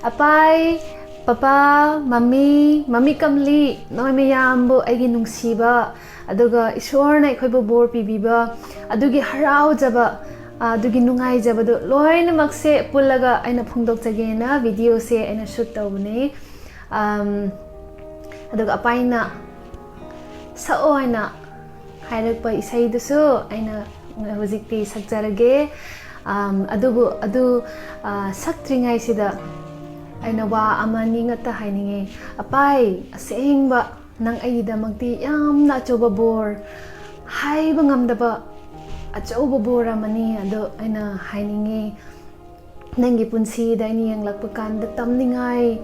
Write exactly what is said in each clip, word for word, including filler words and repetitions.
ꯑꯄꯥꯏ, papa, ꯃꯃꯤ, ꯃꯃꯤ ꯀꯝꯂꯤ, ꯅꯣꯏ ꯃꯌꯥꯝꯕꯨ ꯑꯩꯒꯤ ꯅꯨꯡꯁꯤꯕ, ꯑꯗꯨꯒ ꯏꯁꯣꯔꯅ ꯑꯩꯈꯣꯏꯕꯨ ꯕꯣꯔ ꯄꯤꯕꯤꯕ, ꯑꯗꯨꯒꯤ ꯍꯔꯥꯎꯖꯕ, ꯑꯗꯨꯒꯤ ꯅꯨꯡꯉꯥꯏꯖꯕꯗꯨ ꯂꯣꯏꯅꯃꯛꯁꯦ ꯄꯨꯜꯂꯒ ꯑꯩꯅ ꯐꯣꯡꯗꯣꯛꯆꯒꯦꯅ ꯚꯤꯗꯤꯑꯣꯁꯦ ꯑꯩꯅ ꯁꯨꯠ ꯇꯧꯕꯅꯦ꯫ ꯑꯝ, ꯑꯗꯨꯒ ꯑꯄꯥꯏꯅ ꯁꯛꯑꯣ ꯍꯥꯏꯅ ꯍꯥꯏꯔꯛꯄ ꯏꯁꯩꯗꯨꯁꯨ ꯑꯩꯅ ꯍꯧꯖꯤꯛꯇꯤ ꯁꯛꯆꯔꯒꯦ꯫ ꯑꯝ, ꯑꯗꯨꯕꯨ ꯑꯗꯨ, ꯑ, ꯁꯛꯇ꯭ꯔꯤꯉꯩꯁꯤꯗ ꯑꯩꯅ ꯋꯥ ꯑꯃꯅꯤ ꯉꯛꯇ ꯍꯥꯏꯅꯤꯡꯉꯤ꯫ ꯑꯄꯥꯏ, ꯑꯁꯦꯡꯕ ꯅꯪ ꯑꯩꯒꯤꯗꯃꯛꯇꯤ ꯌꯥꯝꯅ ꯑꯆꯧꯕ ꯕꯣꯔ, ꯍꯥꯏꯕ ꯉꯝꯗꯕ ꯑꯆꯧꯕ ꯕꯣꯔ ꯑꯃꯅꯤ꯫ ꯑꯗꯣ ꯑꯩꯅ ꯍꯥꯏꯅꯤꯡꯉꯤ, ꯅꯪꯒꯤ ꯄꯨꯟꯁꯤꯗ ꯑꯩꯅ ꯌꯦꯡꯂꯛꯄ ꯀꯥꯟꯗ ꯇꯝꯅꯤꯡꯉꯥꯏ,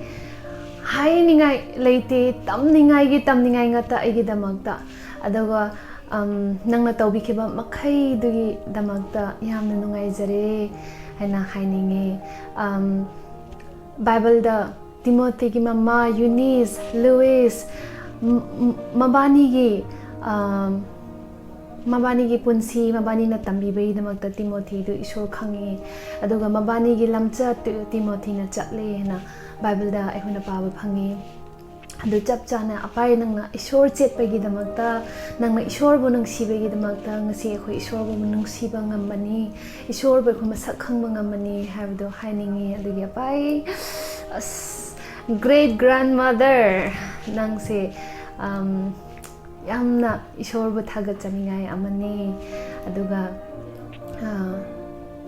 ꯍꯥꯏꯅꯤꯡꯉꯥꯏ ꯂꯩꯇꯦ, ꯇꯝꯅꯤꯡꯉꯥꯏꯒꯤ ꯇꯝꯅꯤꯡꯉꯥꯏ ꯉꯥꯛꯇ ꯑꯩꯒꯤꯗꯃꯛꯇ꯫ ꯑꯗꯨꯒ, ꯑꯝ, ꯅꯪꯅ ꯇꯧꯕꯤꯈꯤꯕ ꯃꯈꯩꯗꯨꯒꯤꯗꯃꯛꯇ ꯌꯥꯝꯅ ꯅꯨꯡꯉꯥꯏꯖꯔꯦ ꯍꯥꯏꯅ ꯍꯥꯏꯅꯤꯡꯉꯤ꯫ ꯑꯝ, ꯕꯥꯏꯕꯜꯗ ꯇꯤꯃꯣꯊꯤꯒꯤ ꯃꯃꯥ ꯌꯨꯅꯤꯁ, ꯂꯨꯏꯁ, ꯝ-, ꯝ-, ꯃꯕꯥꯅꯤꯒꯤ, ꯑꯝ, ꯃꯕꯥꯅꯤꯒꯤ ꯄꯨꯟꯁꯤ, ꯃꯕꯥꯅꯤꯅ ꯇꯝꯕꯤꯕꯒꯤꯗꯃꯛꯇ ꯇꯤꯃꯣꯊꯤꯗꯨ ꯏꯁꯣꯔ ꯈꯪꯉꯤ, ꯑꯗꯨꯒ ꯃꯕꯥꯅꯤꯒꯤ ꯂꯝꯆꯠꯇꯨ ꯇꯤꯃꯣꯊꯤꯅ ꯆꯠꯂꯦ ꯍꯥꯏꯅ ꯕꯥꯏꯕꯜꯗ ꯑꯩꯈꯣꯏꯅ ꯄꯥꯕ ꯐꯪꯉꯤ꯫ ꯑꯗꯨ ꯆꯞ ꯆꯥꯅ ꯑꯄꯥꯏ ꯅꯪꯅ ꯏꯁꯣꯔ ꯆꯦꯠꯄꯒꯤꯗꯃꯛꯇ, ꯅꯪꯅ ꯏꯁꯣꯔꯕꯨ ꯅꯨꯡꯁꯤꯕꯒꯤꯗꯃꯛꯇ ꯉꯁꯤ ꯑꯩꯈꯣꯏ ꯏꯁꯣꯔꯕꯨ ꯅꯨꯡꯁꯤꯕ ꯉꯝꯕꯅꯤ, ꯏꯁꯣꯔꯕꯨ ꯑꯩꯈꯣꯏ ꯃꯁꯛ ꯈꯪꯕ ꯉꯝꯕꯅꯤ ꯍꯥꯏꯕꯗꯣ ꯍꯥꯏꯅꯤꯡꯉꯤ꯫ ꯑꯗꯨꯒꯤ ꯑꯄꯥꯏ, ꯑꯁ, great grandmother, ꯅꯪꯁꯦ, ꯑꯝ, ꯌꯥꯝꯅ ꯏꯁꯣꯔꯕꯨ ꯊꯥꯒꯠꯆꯅꯤꯡꯉꯥꯏ ꯑꯃꯅꯤ꯫ ꯑꯗꯨꯒ, ꯑ,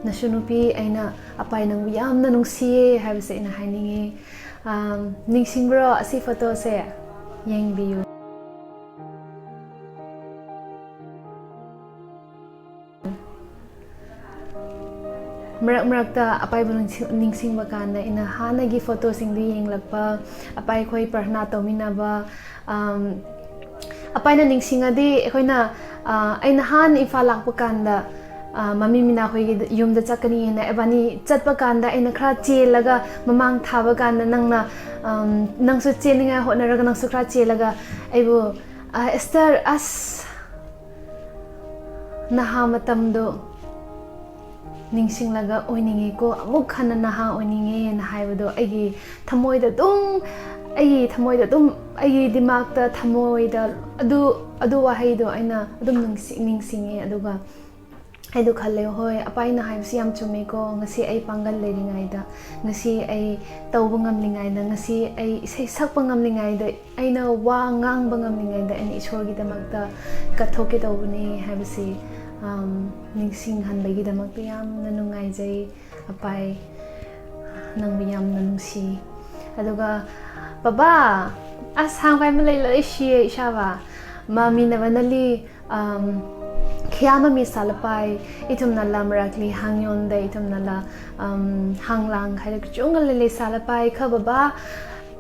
ꯅꯁꯨ ꯅꯨꯄꯤ, ꯑꯩꯅ ꯑꯄꯥꯏ ꯅꯪꯕꯨ ꯌꯥꯝꯅ ꯅꯨꯡꯁꯤꯌꯦ ꯍꯥꯏꯕꯁꯦ ꯑꯩꯅ ꯍꯥꯏꯅꯤꯡꯉꯤ꯫ ꯑꯝ, ꯅꯤꯡꯁꯤꯡꯕ꯭ꯔꯣ ꯑꯁꯤ ꯐꯣꯇꯣꯁꯦ? ꯌꯦꯡꯕꯤꯌꯨ꯫ ꯃꯔꯛ ꯃꯔꯛꯇ ꯑꯄꯥꯏꯕꯨ ꯅꯤꯡꯁꯤꯡ-, ꯅꯤꯡꯁꯤꯡꯕ ꯀꯥꯟꯗ ꯑꯩꯅ ꯍꯥꯟꯅꯒꯤ ꯐꯣꯇꯣꯁꯤꯡꯗꯨ ꯌꯦꯡꯂꯛꯄ, ꯑꯄꯥꯏ ꯑꯩꯈꯣꯏ ꯄ꯭ꯔꯥꯔꯊꯅꯥ ꯇꯧꯃꯤꯟꯅꯕ, ꯑꯝ, ꯑꯄꯥꯏꯅ ꯅꯤꯡꯁꯤꯡꯉꯗꯤ ꯑꯩꯈꯣꯏꯅ, ꯑ, ꯑꯩꯅ ꯍꯥꯟꯅ ꯏꯝꯐꯥꯜ ꯂꯥꯛꯄ ꯀꯥꯟꯗ, ꯑ, ꯃꯃꯤ ꯃꯤꯅꯥ ꯑꯩꯈꯣꯏꯒꯤ ꯌꯨꯝꯗ ꯆꯠꯀꯅꯤ ꯍꯥꯏꯅ ꯏꯕꯥꯅꯤ ꯆꯠꯄ ꯀꯥꯟꯗ ꯑꯩꯅ ꯈꯔ ꯆꯦꯜꯂꯒ ꯃꯃꯥꯡ ꯊꯥꯕ ꯀꯥꯟꯗ ꯅꯪꯅ, ꯑꯝ, ꯅꯪꯁꯨ ꯆꯦꯟꯅꯤꯡꯉꯥꯏ ꯍꯣꯠꯅꯔꯒ ꯅꯪꯁꯨ ꯈꯔ ꯆꯦꯜꯂꯒ ꯑꯩꯕꯨ, "ꯑ, ꯑꯦꯁꯇꯔ, ꯑꯁ, ꯅꯍꯥ ꯃꯇꯝꯗꯣ ꯅꯤꯡꯁꯤꯡꯂꯒ ꯑꯣꯏꯅꯤꯡꯉꯦꯀꯣ, ꯑꯃꯨꯛ ꯍꯟꯅ ꯅꯍꯥ ꯑꯣꯏꯅꯤꯡꯉꯦꯅ ꯍꯥꯏꯕꯗꯣ ꯑꯩꯒꯤ ꯊꯃꯣꯏꯗ ꯑꯗꯨꯝ, ꯑꯩꯒꯤ ꯊꯃꯣꯏꯗ ꯑꯗꯨꯝ, ꯑꯩꯒꯤ ꯗꯤꯃꯥꯛꯇ, ꯊꯃꯣꯏꯗ ꯑꯗꯨ, ꯑꯗꯨ ꯋꯥꯍꯩꯗꯣ ꯑꯩꯅ ꯑꯗꯨꯝ ꯅꯤꯡꯁꯤ-, ꯅꯤꯡꯁꯤꯡꯉꯦ꯫ ꯑꯗꯨꯒ ꯑꯩꯗꯣ ꯈꯜꯂꯦ, "ꯍꯣꯏ, ꯑꯄꯥꯏꯅ ꯍꯥꯏꯕꯁꯤ ꯌꯥꯝ ꯆꯨꯝꯃꯦꯀꯣ꯫ ꯉꯁꯤ ꯑꯩ ꯄꯥꯡꯒꯜ ꯂꯩꯔꯤꯉꯩꯗ, ꯉꯁꯤ ꯑꯩ ꯇꯧꯕ ꯉꯝꯂꯤꯉꯩꯗ, ꯉꯁꯤ ꯑꯩ ꯏꯁꯩ ꯁꯛꯄ ꯉꯝꯂꯤꯉꯩꯗ, ꯑꯩꯅ ꯋꯥ ꯉꯥꯡꯕ ꯉꯝꯂꯤꯉꯩꯗ ꯑꯩꯅ ꯏꯁꯣꯔꯒꯤꯗꯃꯛꯇ ꯀꯠꯊꯣꯛꯀꯦ ꯇꯧꯕꯅꯦ" ꯍꯥꯏꯕꯁꯤ, ꯑꯝ, ꯅꯤꯡꯁꯤꯡꯍꯟꯕꯒꯤꯗꯃꯛꯇ ꯌꯥꯝꯅ ꯅꯨꯡꯉꯥꯏꯖꯩ꯫ ꯑꯄꯥꯏ, ꯅꯪꯕꯨ ꯌꯥꯝꯅ ꯅꯨꯡꯁꯤ꯫ ꯑꯗꯨꯒ, "ꯕꯕꯥ, ꯑꯁ, ꯍꯥꯡꯕ ꯑꯃ ꯂꯩ, ꯂꯣꯏ ꯁꯤꯌꯦ, ꯏꯁꯥꯕ꯫ ꯃꯥ ꯃꯤꯅꯕ ꯅꯂꯤ, ꯑꯝ, ꯈꯤꯌꯥꯃ ꯃꯤ ꯁꯥꯂꯄꯥꯏ, ꯏꯊꯨꯝꯅ ꯂꯝꯔꯛꯂꯤ ꯍꯥꯡꯌꯣꯟꯗ, ꯏꯊꯨꯝꯅ ꯂ, ꯑꯝ, ꯍꯥꯡꯂꯥꯡ ꯍꯥꯏꯔꯒ ꯆꯨꯡꯒ ꯂꯩ ꯂꯩ ꯁꯥꯂꯄꯥꯏ, ꯈ ꯕꯕꯥ,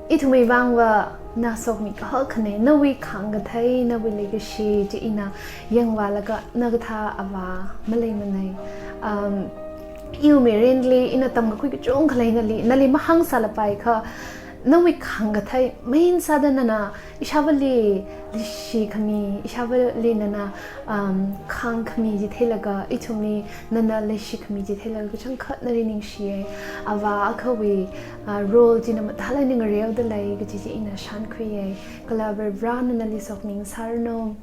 ꯏꯊꯨꯝ ꯏꯕꯥꯡꯕ ꯅꯥꯁꯣꯛ ꯃꯤ ꯀꯍꯜ ꯈꯅꯦ, ꯅꯋꯤ ꯈꯥꯡꯒ ꯊꯩ, ꯅꯋꯤ ꯂꯩꯒ ꯁꯤ, ꯆꯤ ꯏꯅ ꯌꯦꯡ ꯋꯥꯂꯒ ꯅꯒ ꯊꯥ ꯑꯕ ꯃ ꯂꯩ ꯃꯅꯩ꯫ ꯑꯝ, ꯏꯎ ꯃꯦꯔꯦꯟꯂꯤ, ꯏꯅ ꯇꯝꯒ ꯀꯨꯏꯒ ꯆꯣꯡꯒ ꯂꯩ ꯅꯂꯤ, ꯅꯂꯤ ꯃꯍꯥꯡ ꯁꯥꯂꯄꯥꯏ ꯈ, ꯅꯋꯤ ꯈꯥꯡꯒ ꯊꯩ, ꯃꯍꯤꯟ ꯁꯥꯗꯅꯅ, ꯏꯁꯥꯕꯂꯤ, ꯂꯤꯁꯤ ꯈꯃꯤ, ꯏꯁꯥꯕꯂꯤ ꯅꯅ, ꯑꯝ, ꯈꯥꯡ ꯈꯃꯤ ꯖꯤ ꯊꯩꯂꯒ, ꯏꯊꯨꯝꯂꯤ ꯅꯅ ꯂꯤꯁꯤ ꯈꯃꯤ ꯖꯤ ꯊꯩꯂꯒ, ꯆꯪꯈꯠꯅꯔꯤ ꯅꯤꯡꯁꯤꯌꯦ꯫ ꯑꯕ ꯑꯈꯋꯤ, ꯑ, ꯔꯣꯜ ꯖꯤꯅ ꯃꯊꯥꯂ ꯅꯤꯡ ꯔꯦꯜꯗ ꯂꯩ, ꯒ ꯖꯤ ꯖꯤ ꯏꯅ ꯁꯥꯟ ꯈꯨꯏꯌꯦ꯫ ꯀꯂꯥ ꯕ꯭ꯔꯥ ꯅꯅ ꯂꯤ ꯁꯣꯛ ꯅꯤꯡ ꯁꯥꯔꯅꯣ꯫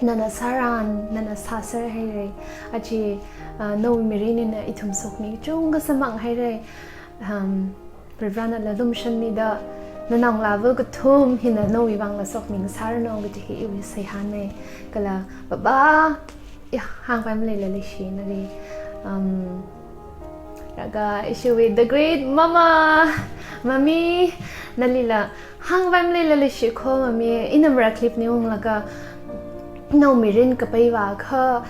ꯅꯅ ꯁꯥꯔꯥꯟ, ꯅꯅ ꯁꯥꯁꯔ ꯍꯩꯔꯦ꯫ ꯑꯆꯤ, ꯑ, ꯅꯧ ꯃꯤꯔꯤꯅꯤꯅ ꯏꯊꯨꯝ ꯁꯣꯛꯅꯤ ꯆꯨꯡꯒ ꯁꯃꯥꯡ ꯍꯩꯔꯦ꯫ ꯑꯝ, ꯄ꯭ꯔꯤꯕ꯭ꯔꯥꯅ ꯂꯗꯨꯝ ꯁꯟꯃꯤꯗ ꯅꯅꯥꯎ ꯂꯥꯕ ꯀꯊꯨꯝ ꯍꯤꯅ ꯅꯧ ꯏꯕꯥꯡ ꯂ ꯁꯣꯛꯅꯤꯡ ꯁꯥꯔꯅꯣ ꯒ ꯇꯤꯍꯤ ꯏꯋꯤ ꯁꯩꯍꯥꯅꯦ꯫ ꯀꯂ ꯕꯕꯥ, ꯌꯥ, ꯍꯥꯡ ꯄꯥꯏꯝ ꯂꯩ ꯂ ꯂꯩ ꯁꯤꯅꯔꯤ꯫ ꯑꯝ, ꯔꯒ ꯏꯁꯨ with the great mama, ꯃꯃꯤ, ꯅꯂꯤꯂ ꯍꯥꯡ ꯄꯥꯏꯝ ꯂꯩ ꯂ ꯂꯩ ꯁꯤ ꯈꯣ ꯃꯃꯤ, ꯏꯅꯝ ꯔ clip ꯅꯤ ꯎꯡꯂꯒ ꯅꯧ ꯃꯤꯔꯤꯟ ꯀꯄꯩ ꯋꯥ ꯈ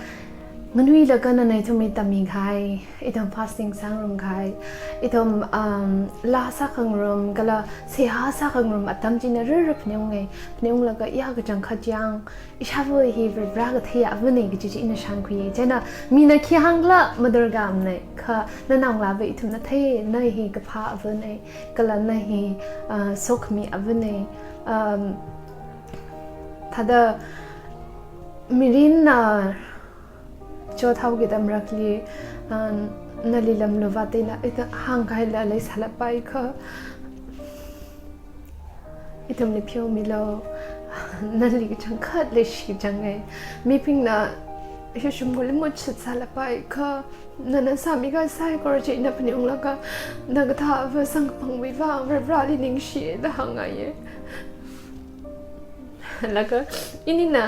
ꯉꯅꯨꯏ ꯂꯒ ꯅꯅ ꯏꯊꯨꯝ ꯃꯤ ꯇꯝꯃꯤ ꯈꯥꯏ꯫ ꯏꯊꯝ fasting ꯁꯥꯡꯔꯝ ꯈꯥꯏ, ꯏꯊꯝ, ꯑꯝ, ꯂꯥ ꯁꯥꯈꯪꯔꯝ, ꯒꯂ ꯁꯦꯍꯥ ꯁꯥꯈꯪꯔꯝ, ꯑꯇꯝ ꯆꯤꯅ ꯔꯨꯔ ꯐꯅꯦꯝꯉꯩ, ꯐꯅꯦꯝꯂꯒ ꯏꯌꯥꯒ ꯆꯪꯈꯠ ꯌꯥꯡ, ꯏꯁꯥꯕꯨ ꯍꯤ ꯕ꯭ꯔꯥꯒ ꯊꯩ ꯑꯕꯅꯦ ꯒ ꯆꯤꯆꯤ ꯏꯅ ꯁꯥꯡ ꯈꯨꯏꯌꯦ꯫ ꯆꯦꯅ ꯃꯤꯅ ꯈꯤ ꯍꯥꯡꯂ ꯃꯗꯨꯔꯒ ꯑꯝꯅꯩ, ꯈ ꯅꯅꯥꯡ ꯂꯥꯕ ꯏꯊꯨꯝꯅ ꯊꯩ, ꯅ ꯍꯤ ꯀꯐꯥ ꯑꯕꯅꯦ, ꯀꯂ ꯅ ꯍꯤ, ꯑ, ꯁꯣꯛꯃꯤ ꯑꯕꯅꯦ, ꯑꯝ, ꯊꯥꯗ ꯃꯤꯔꯤꯟ, ꯑ, ꯆꯣ ꯊꯥꯎꯒꯤꯗꯃꯛꯂꯤ, ꯑ, ꯅꯂꯤ ꯂꯝꯂꯨꯕ ꯇꯩꯅ ꯏꯇ ꯍꯥꯡ ꯀꯥꯏꯂ ꯂꯩ ꯁꯥꯂꯄꯥꯏꯈ꯫ ꯏꯊꯝꯅ ꯐꯤꯌꯣꯃꯤꯂꯣ, ꯅꯂꯤ ꯆꯪꯈꯠ ꯂꯩꯁꯤ ꯆꯪꯉꯦ꯫ ꯃꯤꯄꯤꯡꯅ ꯏꯁꯨ ꯁꯨꯝꯒꯨꯂꯤ ꯃꯨꯠꯁꯤꯠ ꯁꯥꯂꯄꯥꯏꯈ꯫ ꯅꯅ ꯁꯥꯃꯤꯒ ꯁꯥꯏ ꯀꯣꯔꯆꯤ ꯏꯅ ꯐꯅꯤ ꯎꯪꯂꯒ ꯅꯒ ꯊꯥꯕ ꯁꯪ ꯐꯪꯕꯤꯕ ꯕ꯭ꯔꯥꯂꯤ ꯅꯤꯡꯁꯤꯗ ꯍꯪꯉꯥꯏꯌꯦ꯫ ꯂꯒ ꯏꯅꯤꯅ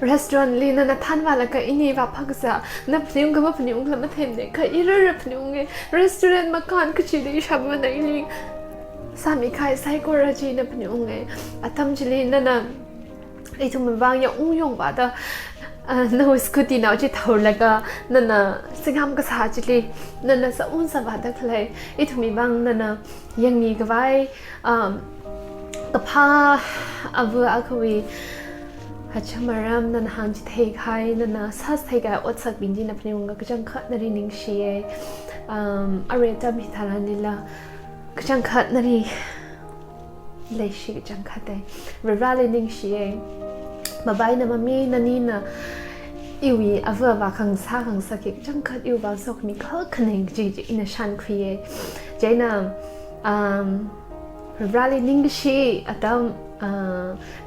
restaurant ꯂꯤ ꯅꯅ ꯊꯥꯟꯋꯥꯂꯒ ꯏꯅꯤ ꯋꯥꯐꯒꯁ ꯅ ꯐꯅꯤ ꯎꯪꯒ ꯃ ꯐꯅꯤ ꯎꯪꯒ ꯃꯊꯦꯝꯅꯦ ꯈ ꯏꯔꯔ ꯐꯅꯤ ꯎꯪꯉꯦ꯫ Restaurant ꯃꯀꯥꯟ ꯀꯆꯤꯗ ꯏꯁꯥꯕ ꯅꯩꯂꯤ꯫ ꯁꯥꯃꯤ ꯈꯥꯏ ꯁꯥꯏ ꯀꯣꯔꯆꯤ ꯏꯅ ꯐꯅꯤ ꯎꯪꯉꯦ꯫ ꯑꯇꯝ ꯆꯤꯂꯤ ꯅꯅ ꯑꯩ ꯊꯨꯝ ꯃꯃꯥꯡ ꯌꯥꯎ ꯌꯣꯡꯕꯗ, ꯑ, ꯅꯧ scooty ꯅꯥꯎ ꯆꯤ ꯊꯧꯔꯂꯒ ꯅꯅ ꯁꯤꯡꯍꯥꯝ ꯀꯁꯥ ꯆꯤꯂꯤ ꯅꯅ ꯁꯛꯎꯟ ꯁꯕꯥꯗ ꯈꯂꯩ꯫ ꯑꯩ ꯊꯨꯝ ꯃꯃꯥꯡ ꯅꯅ ꯌꯦꯡꯉꯤ ꯒꯋꯥꯏ, ꯑꯝ, ꯀꯐꯥ ꯑꯕꯨ ꯑꯈꯋꯤ ꯑꯆ ꯃꯔꯝ ꯅꯅ ꯍꯥꯟ ꯆꯤ ꯊꯩ ꯈꯥꯏ ꯅꯅ ꯁꯥꯁ ꯊꯩ ꯈꯥꯏ ꯑꯣꯠ ꯁꯛ ꯕꯤꯟꯖꯤ ꯅ ꯐꯅꯤ ꯎꯪꯒ ꯀꯆꯪ ꯈꯠꯅꯔꯤ ꯅꯤꯡꯁꯤꯌꯦ꯫ ꯑꯝ, ꯑꯔꯦ ꯇꯝ ꯍꯤ ꯊꯥꯔꯥ ꯂꯤꯂ ꯀꯆꯪ ꯈꯠꯅꯔꯤ꯫ ꯂꯩꯁꯤ ꯆꯪꯈꯠꯇꯦ꯫ ꯕ꯭ꯔꯥꯂꯤ ꯅꯤꯡꯁꯤꯌꯦ꯫ ꯃꯕꯥꯏꯅ ꯃꯃꯤ ꯅꯅꯤꯅ ꯏꯋꯤ ꯑꯐꯕ ꯈꯪꯁꯥ ꯈꯪꯁꯛꯈꯤ ꯆꯪꯈꯠ ꯏꯋꯕ ꯁꯣꯛꯅꯤ ꯈꯛ ꯈꯅꯩ ꯖꯤ ꯖꯤ ꯏꯅ ꯁꯥꯟꯈꯨꯏꯌꯦ꯫ ꯖꯩꯅ, ꯑꯝ, ꯕ꯭ꯔꯥꯂꯤ ꯅꯤꯡꯁꯤ ꯑꯇꯝ, ꯑ,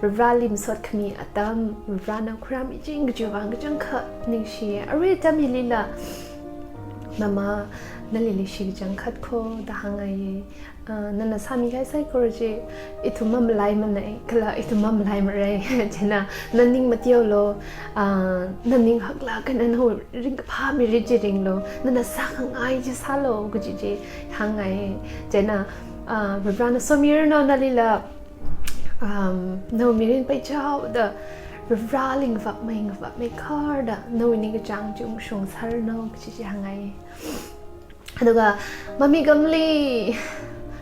ꯕ꯭ꯔꯥꯂꯤ ꯃꯁꯣꯠ ꯈꯃꯤ ꯑꯇꯝ, ꯕ꯭ꯔꯥꯅ ꯈꯨꯔꯥꯝ ꯏꯆꯤꯡ ꯖꯤꯋꯥꯡ ꯆꯪꯈꯠ ꯅꯤꯡꯁꯤꯌꯦ꯫ ꯑꯔꯨꯏ ꯇꯝ ꯍꯤꯂꯤꯂ ꯃꯃꯥ ꯅꯂꯤ ꯂꯤꯁꯤ ꯆꯪꯈꯠ ꯈꯣ ꯗ ꯍꯪꯉꯥꯏꯌꯦ꯫ ꯑ, ꯅꯅ ꯁꯥꯃꯤ ꯈꯥꯏ ꯁꯥꯏ ꯀꯣꯔꯆꯤ ꯏꯊꯨꯝ ꯃꯝꯂꯥꯏ ꯃꯅꯩ, ꯈꯂ ꯏꯊꯨꯝ ꯃꯝꯂꯥꯏ ꯃꯔꯩ꯫ ꯖꯩꯅ, ꯅꯅꯤꯡ ꯃꯇꯤꯌꯧꯂꯣ, ꯑ, ꯅꯅꯤꯡ ꯍꯛꯂ ꯀꯅ ꯅꯍꯨ ꯔꯤꯡ ꯐꯥꯃꯤ ꯔꯤꯖꯤ ꯔꯤꯡꯂꯣ, ꯅꯅ ꯁꯥ ꯈꯪꯉꯥꯏ ꯖꯤ ꯁꯥꯂꯣ, ꯀꯨꯖꯤꯖꯤ ꯍꯪꯉꯥꯏ꯫ ꯖꯩꯅ, ꯑ, ꯕ꯭ꯔꯥꯅ ꯁꯣꯃꯤꯔꯅꯣ ꯅꯂꯤꯂ, ꯑꯝ, ꯅꯧ ꯃꯤꯔꯤꯟ ꯄꯩ ꯆꯥꯎꯗ, ꯕ꯭ꯔꯥ ꯂꯤꯡ ꯐꯛ ꯃꯩ ꯉ ꯐꯛ ꯃꯩ ꯈꯥꯔꯗ, ꯅꯧ ꯅꯤꯡꯒ ꯆꯥꯡ ꯆꯨꯡ ꯁꯨꯡ ꯁꯥꯔꯅꯣ, ꯀꯨꯖꯤꯖꯤ ꯍꯪꯉꯥꯏ꯫ ꯑꯗꯨꯒ ꯃꯃꯤ ꯒꯝꯂꯤ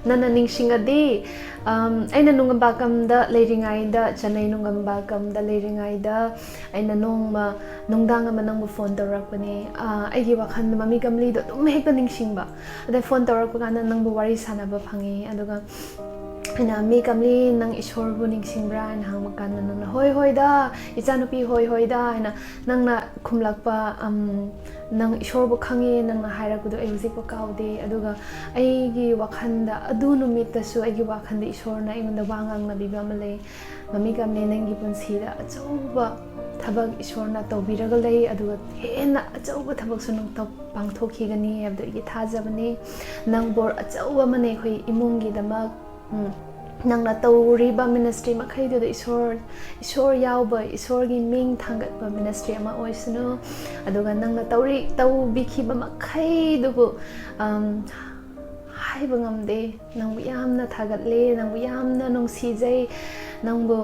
ꯅꯅ ꯅꯤꯡꯁꯤꯡꯉꯗꯤ, ꯑꯝ, ꯑꯩꯅ ꯅꯨꯡꯉꯝꯕꯥꯀꯝꯗ ꯂꯩꯔꯤꯉꯩꯗ, ꯆꯦꯟꯅꯩ ꯅꯨꯡꯉꯝꯕꯥꯀꯝꯗ ꯂꯩꯔꯤꯉꯩꯗ, ꯑꯩꯅ ꯅꯣꯡꯃ ꯅꯨꯡꯗꯥꯡ ꯑꯃ ꯅꯪꯕꯨ ꯐꯣꯟ ꯇꯧꯔꯛꯄꯅꯦ꯫ ꯑ, ꯑꯩꯒꯤ ꯋꯥꯈꯜꯗ ꯃꯃꯤ ꯒꯝꯂꯤꯗꯣ ꯑꯗꯨꯝ ꯍꯦꯛꯇ ꯅꯤꯡꯁꯤꯡꯕ꯫ ꯑꯗꯩ ꯐꯣꯟ ꯇꯧꯔꯛꯄ ꯀꯥꯟꯗ ꯅꯪꯕꯨ ꯋꯥꯔꯤ ꯁꯥꯟꯅꯕ ꯐꯪꯉꯤ꯫ ꯑꯗꯨꯒ ꯑꯩꯅ, "ꯃꯤ ꯀꯝꯂꯤ, ꯅꯪ ꯏꯁꯣꯔꯕꯨ ꯅꯤꯡꯁꯤꯡꯕ꯭ꯔꯥ?" ꯍꯥꯏꯅ ꯍꯪꯕ ꯀꯥꯟꯗ, ꯅꯪꯅ, "ꯍꯣꯏ, ꯍꯣꯏꯗ, ꯏꯆꯥꯅꯨꯄꯤ, ꯍꯣꯏ, ꯍꯣꯏꯗ" ꯍꯥꯏꯅ ꯅꯪꯅ ꯈꯨꯝꯂꯛꯄ, ꯎꯝ, "ꯅꯪ ꯏꯁꯣꯔꯕꯨ ꯈꯪꯉꯦ" ꯅꯪꯅ ꯍꯥꯏꯔꯛꯄꯗꯣ ꯑꯩ ꯍꯧꯖꯤꯛꯐꯥꯎ ꯀꯥꯎꯗꯦ꯫ ꯑꯗꯨꯒ ꯑꯩꯒꯤ ꯋꯥꯈꯜꯗ, ꯑꯗꯨ ꯅꯨꯃꯤꯠꯇꯁꯨ ꯑꯩꯒꯤ ꯋꯥꯈꯜꯗ ꯏꯁꯣꯔꯅ ꯑꯩꯉꯣꯟꯗ ꯋꯥ ꯉꯥꯡꯅꯕꯤꯕ ꯑꯃ ꯂꯩ꯫ "ꯃꯃꯤ ꯀꯝꯂꯤ, ꯅꯪꯒꯤ ꯄꯨꯟꯁꯤꯗ ꯑꯆꯧꯕ ꯊꯕꯛ ꯏꯁꯣꯔꯅ ꯇꯧꯕꯤꯔꯒ ꯂꯩ, ꯑꯗꯨꯒ ꯍꯦꯟꯅ ꯑꯆꯧꯕ ꯊꯕꯛꯁꯨ ꯅꯪ ꯇꯧ-, ꯄꯥꯡꯊꯣꯛꯈꯤꯒꯅꯤ ꯍꯥꯏꯕꯗꯣ ꯑꯩꯒꯤ ꯊꯥꯖꯕꯅꯤ꯫ ꯅꯪ ꯕꯣꯔ ꯑꯆꯧꯕ ꯑꯃꯅꯦ ꯑꯩꯈꯣꯏ ꯏꯃꯨꯡꯒꯤꯗꯃꯛ꯫ ꯎꯝ, ꯅꯪꯅ ꯇꯧꯔꯤꯕ ꯃꯤꯅꯤꯁꯇ꯭ꯔꯤ ꯃꯈꯩꯗꯨꯗ ꯏꯁꯣꯔ, ꯏꯁꯣꯔ ꯌꯥꯎꯕ, ꯏꯁꯣꯔꯒꯤ ꯃꯤꯡ ꯊꯥꯡꯒꯠꯄ ꯃꯤꯅꯤꯁꯇ꯭ꯔꯤ ꯑꯃ ꯑꯣꯏꯁꯅꯨ꯫ ꯑꯗꯨꯒ ꯅꯪꯅ ꯇꯧꯔꯤ, ꯇꯧꯕꯤꯈꯤꯕ ꯃꯈꯩꯗꯨꯕꯨ, ꯎꯝ, ꯍꯥꯏꯕ ꯉꯝꯗꯦ꯫ ꯅꯪꯕꯨ ꯌꯥꯝꯅ ꯊꯥꯒꯠꯂꯦ, ꯅꯪꯕꯨ ꯌꯥꯝꯅ ꯅꯨꯡꯁꯤꯖꯩ, ꯅꯪꯕꯨ,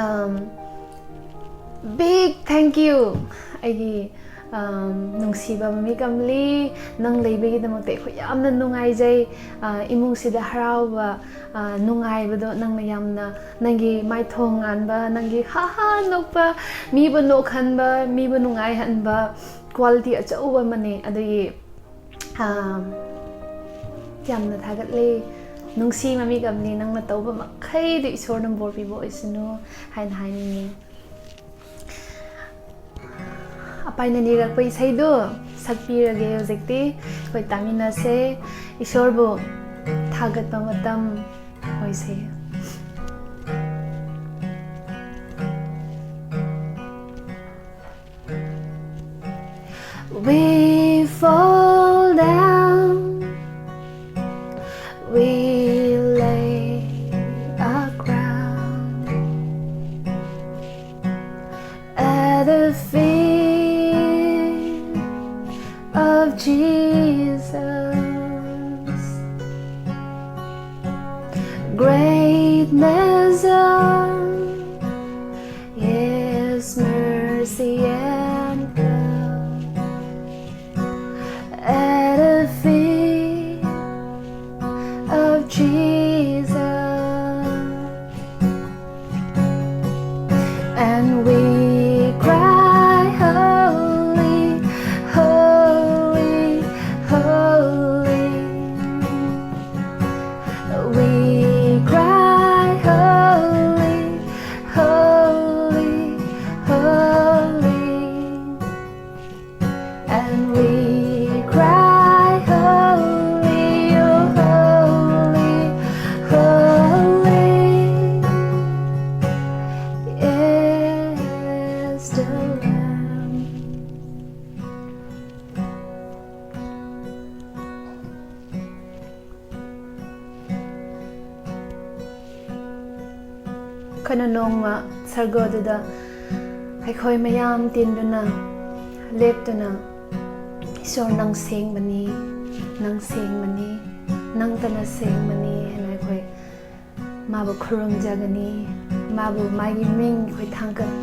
ꯎꯝ, big thank you, ꯑꯩꯒꯤ, ꯎꯝ, ꯅꯨꯡꯁꯤꯕ ꯃꯃꯤ ꯀꯝꯂꯤ, ꯅꯪ ꯂꯩꯕꯒꯤꯗꯃꯛꯇ ꯑꯩꯈꯣꯏ ꯌꯥꯝꯅ ꯅꯨꯡꯉꯥꯏꯖꯩ꯫ ꯑ, ꯏꯃꯨꯡꯁꯤꯗ ꯍꯔꯥꯎꯕ, ꯑ, ꯅꯨꯡꯉꯥꯏꯕꯗꯣ ꯅꯪꯅ ꯌꯥꯝꯅ, ꯅꯪꯒꯤ ꯃꯥꯏꯊꯣꯡ ꯉꯥꯟꯕ, ꯅꯪꯒꯤ ꯍꯥ ꯍꯥ ꯅꯣꯛꯄ, ꯃꯤꯕꯨ ꯅꯣꯛꯍꯟꯕ, ꯃꯤꯕꯨ ꯅꯨꯡꯉꯥꯏꯍꯟꯕ quality ꯑꯆꯧꯕ ꯑꯃꯅꯦ꯫ ꯑꯗꯨꯒꯤ, ꯑ, ꯌꯥꯝꯅ ꯊꯥꯒꯠꯂꯦ꯫ ꯅꯨꯡꯁꯤ ꯃꯃꯤ ꯀꯝꯂꯤ, ꯅꯪꯅ ꯇꯧꯕ ꯃꯈꯩꯗꯨ ꯏꯁꯣꯔꯅ ꯕꯣꯔ ꯄꯤꯕ ꯑꯣꯏꯁꯅꯨ ꯍꯥꯏꯅ ꯍꯥꯏꯅꯤꯡꯉꯤ꯫ ꯑꯄꯥꯏꯅ ꯅꯤꯔꯛꯄ ꯏꯁꯩꯗꯨ ꯁꯛꯄꯤꯔꯒꯦ ꯍꯧꯖꯤꯛꯇꯤ꯫ ꯑꯩꯈꯣꯏ ꯇꯥꯃꯤꯟꯅꯁꯦ꯫ ꯏꯁꯣꯔꯕꯨ ꯊꯥꯒꯠꯄ ꯃꯇꯝ ꯑꯣꯏꯁꯦ꯫ We fall down, we lay our crown at the feet of Jesus. Greatness of His mercy and love at the feet of Jesus. And we cry, "Holy, holy, ꯑꯩꯅ ꯅꯣꯡꯃ ꯁꯔꯒꯗꯨꯗ ꯑꯩꯈꯣꯏ ꯃꯌꯥꯝ ꯇꯤꯟꯗꯨꯅ, ꯂꯦꯞꯇꯨꯅ, "ꯏꯁꯣꯔ, ꯅꯪ ꯁꯦꯡꯕꯅꯤ, ꯅꯪ ꯁꯦꯡꯕꯅꯤ, ꯅꯪꯇꯅ ꯁꯦꯡꯕꯅꯤ" ꯍꯥꯏꯅ ꯑꯩꯈꯣꯏ ꯃꯥꯕꯨ ꯈꯨꯔꯨꯝꯖꯒꯅꯤ, ꯃꯥꯕꯨ, ꯃꯥꯒꯤ ꯃꯤꯡ ꯑꯩꯈꯣꯏ ꯊꯥꯡꯒꯠ-,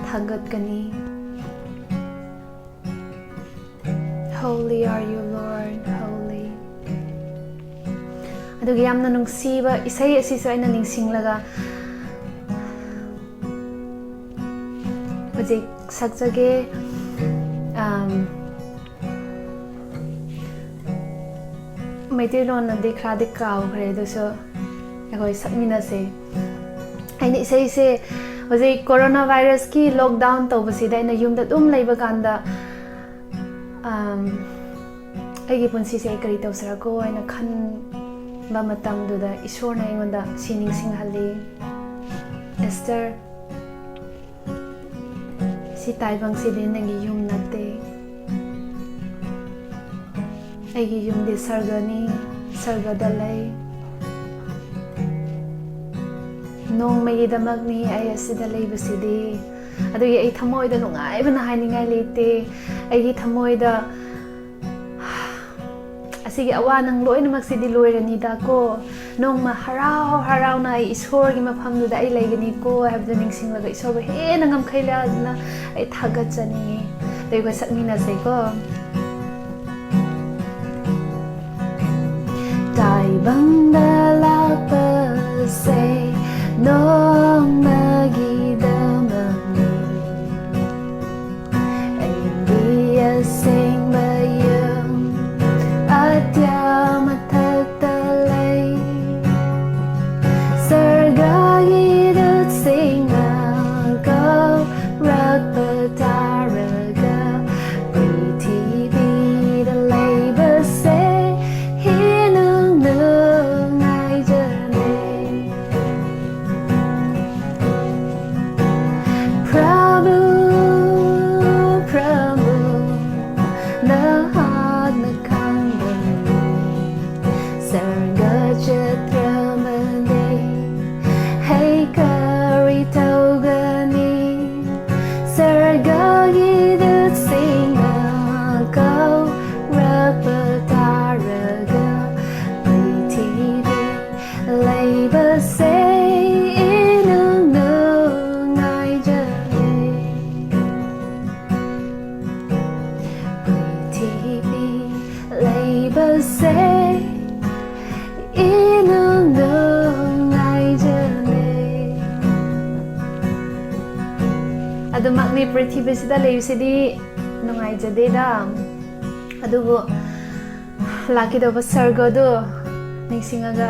ꯊꯥꯡꯒꯠꯀꯅꯤ꯫ Holy are you, Lord, holy. ꯑꯗꯨꯒꯤ ꯌꯥꯝꯅ ꯅꯨꯡꯁꯤꯕ ꯏꯁꯩ ꯑꯁꯤꯁꯨ ꯑꯩꯅ ꯅꯤꯡꯁꯤꯡꯂꯒ ꯍꯧꯖꯤꯛ ꯁꯛꯆꯒꯦ꯫ ꯑꯝ, ꯃꯩꯇꯩꯂꯣꯟꯅꯗꯤ ꯈꯔꯗꯤ ꯀꯥꯎꯈ꯭ꯔꯦ, ꯑꯗꯨꯁꯨ ꯑꯩꯈꯣꯏ ꯁꯛꯃꯤꯟꯅꯁꯦ꯫ ꯑꯩꯅ ꯏꯁꯩꯁꯦ ꯍꯧꯖꯤꯛ ꯀꯣꯔꯣꯅꯥ ꯚꯥꯏꯔꯁꯀꯤ ꯂꯣꯛꯗꯥꯎꯟ ꯇꯧꯕꯁꯤꯗ ꯑꯩꯅ ꯌꯨꯝꯗ ꯑꯗꯨꯝ ꯂꯩꯕ ꯀꯥꯟꯗ, ꯑꯝ, ꯑꯩꯒꯤ ꯄꯨꯟꯁꯤꯁꯦ ꯑꯩ ꯀꯔꯤ ꯇꯧꯁꯤꯔꯀꯣ ꯍꯥꯏꯅ ꯈꯟꯕ ꯃꯇꯝꯗꯨꯗ ꯏꯁꯣꯔꯅ ꯑꯩꯉꯣꯟꯗ ꯁꯤ ꯅꯤꯡꯁꯤꯡꯍꯜꯂꯤ, "ꯑꯦꯁꯇꯔ, ꯁꯤ ꯇꯥꯏꯕꯪꯁꯤꯗꯤ ꯅꯪꯒꯤ ꯌꯨꯝ ꯅꯠꯇꯦ꯫ ꯑꯩꯒꯤ ꯌꯨꯝꯗꯤ ꯁꯔꯒꯅꯤ, ꯁꯔꯒꯗ ꯂꯩ꯫ ꯅꯣꯡꯃꯒꯤꯗꯃꯛꯅꯤ ꯑꯩ ꯑꯁꯤꯗ ꯂꯩꯕꯁꯤꯗꯤ꯫ ꯑꯗꯨꯒꯤ ꯑꯩ ꯊꯃꯣꯏꯗ ꯅꯨꯡꯉꯥꯏꯕꯅ ꯍꯥꯏꯅꯤꯡꯉꯥꯏ ꯂꯩꯇꯦ꯫ ꯑꯩꯒꯤ ꯊꯃꯣꯏꯗ ꯑꯁꯤꯒꯤ ꯑꯋꯥ ꯅꯪ ꯂꯣꯏꯅꯃꯛꯁꯤꯗꯤ ꯂꯣꯏꯔꯅꯤꯗ ꯀꯣ꯫ ꯅꯣꯡꯃ ꯍꯔꯥꯎ ꯍꯔꯥꯎꯅ ꯑꯩ ꯏꯁꯣꯔꯒꯤ ꯃꯐꯝꯗꯨꯗ ꯑꯩ ꯂꯩꯒꯅꯤꯀꯣ" ꯍꯥꯏꯕꯗꯨ ꯅꯤꯡꯁꯤꯡꯂꯒ ꯏꯁꯣꯔꯕꯨ ꯍꯦꯟꯅ ꯉꯝꯈꯩ ꯂꯥꯗꯨꯅ ꯑꯩ ꯊꯥꯒꯠꯆꯅꯤꯡꯉꯤ꯫ ꯑꯗꯨ ꯑꯩꯈꯣꯏ ꯁꯛꯃꯤꯟꯅꯁꯦꯀꯣ꯫ ꯇꯥꯏꯕꯪꯗ ꯂꯥꯛꯄꯁꯦ ꯅꯣꯡꯃꯒꯤꯗꯃꯛꯅꯤ꯫ ꯑꯩꯗꯤ ꯑꯁꯦꯡꯕ ꯌꯨꯝ ꯑꯇꯤꯌꯥ ꯃꯊꯛꯇ ꯂꯩ꯫ ꯁꯔꯒꯒꯤ ꯗꯨꯠꯁꯤꯡꯅ ꯀꯧꯔꯛꯄ ꯇꯥꯔꯒ ꯄ꯭ꯔꯤꯊꯤꯕꯤꯗ ꯂꯩꯕꯁꯦ ꯍꯦꯟꯅ ꯅꯨꯡꯉꯥꯏꯖꯔꯦ꯫ ꯄ꯭ꯔꯚꯨ, ꯄ꯭ꯔꯚꯨ, ꯄ꯭ꯔꯤꯊꯤꯕꯤꯁꯤꯗ ꯂꯩꯕꯁꯤꯗꯤ ꯅꯨꯡꯉꯥꯏꯖꯗꯦꯗ, ꯑꯗꯨꯕꯨ ꯂꯥꯛꯀꯗꯧꯕ ꯁꯔꯒꯗꯨ ꯅꯤꯡꯁꯤꯡꯉꯒ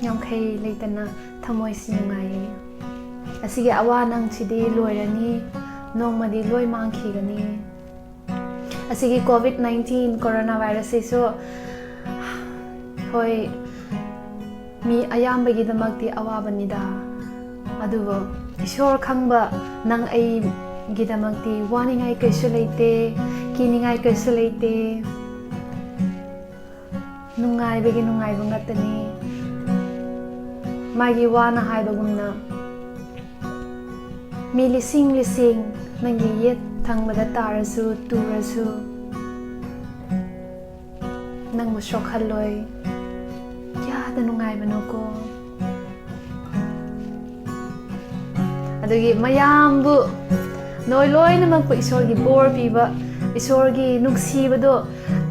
ꯉꯝꯈꯩ ꯂꯩꯇꯅ ꯊꯃꯣꯏꯁꯤ ꯅꯨꯡꯉꯥꯏꯌꯦ꯫ ꯑꯁꯤꯒꯤ ꯑꯋꯥ ꯅꯪꯁꯤꯗꯤ ꯂꯣꯏꯔꯅꯤ, ꯅꯣꯡꯃꯗꯤ ꯂꯣꯏ ꯃꯥꯡꯈꯤꯒꯅꯤ꯫ ꯑꯁꯤꯒꯤ ꯀꯣꯚꯤꯗ ꯅꯥꯏꯟꯇꯤꯟ ꯀꯣꯔꯣꯅꯥ ꯚꯥꯏꯔꯁꯁꯤꯁꯨ, ꯍꯣꯏ, ꯃꯤ ꯑꯌꯥꯝꯕꯒꯤꯗꯃꯛꯇꯤ ꯑꯋꯥꯕꯅꯤꯗ, ꯑꯗꯨꯕꯨ ꯏꯁꯣꯔ ꯈꯪꯕ ꯅꯪ ꯑꯩꯒꯤꯗꯃꯛꯇꯤ ꯋꯥꯅꯤꯡꯉꯥꯏ ꯀꯩꯁꯨ ꯂꯩꯇꯦ, ꯀꯤꯅꯤꯡꯉꯥꯏ ꯀꯩꯁꯨ ꯂꯩꯇꯦ꯫ ꯅꯨꯡꯉꯥꯏꯕꯒꯤ ꯅꯨꯡꯉꯥꯏꯕ ꯉꯥꯛꯇꯅꯤ꯫ ꯃꯥꯒꯤ ꯋꯥꯅ ꯍꯥꯏꯕꯒꯨꯝꯅ, ꯃꯤ ꯂꯤꯁꯤꯡ ꯂꯤꯁꯤꯡ ꯅꯪꯒꯤ ꯌꯦꯠ ꯊꯪꯕꯗ ꯇꯥꯔꯁꯨ, ꯇꯨꯔꯁꯨ, ꯅꯪꯕꯨ ꯁꯣꯛꯍꯜꯂꯣꯏ꯫ ꯀꯌꯥꯗ ꯅꯨꯡꯉꯥꯏꯕꯅꯣꯀꯣ꯫ ꯑꯗꯨꯒꯤ ꯃꯌꯥꯝꯕꯨ, ꯅꯣꯏ ꯂꯣꯏꯅꯃꯛꯄꯨ ꯏꯁꯣꯔꯒꯤ ꯕꯣꯔ ꯄꯤꯕ, ꯏꯁꯣꯔꯒꯤ ꯅꯨꯡꯁꯤꯕꯗꯣ,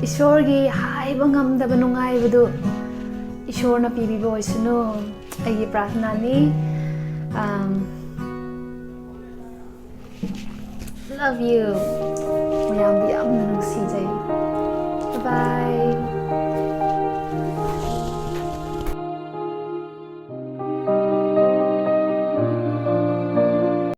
ꯏꯁꯣꯔꯒꯤ ꯍꯥꯏꯕ ꯉꯝꯗꯕ ꯅꯨꯡꯉꯥꯏꯕꯗꯨ ꯏꯁꯣꯔꯅ ꯄꯤꯕꯤꯕ ꯑꯣꯏꯁꯅꯨ꯫ ꯑꯩꯒꯤ ꯄ꯭ꯔꯥꯊꯅꯥꯅꯤ꯫ Um, love you꯫ ꯃꯌꯥꯝꯕꯨ ꯌꯥꯝꯅ ꯅꯨꯡꯁꯤꯖꯩ꯫ Bye bye꯫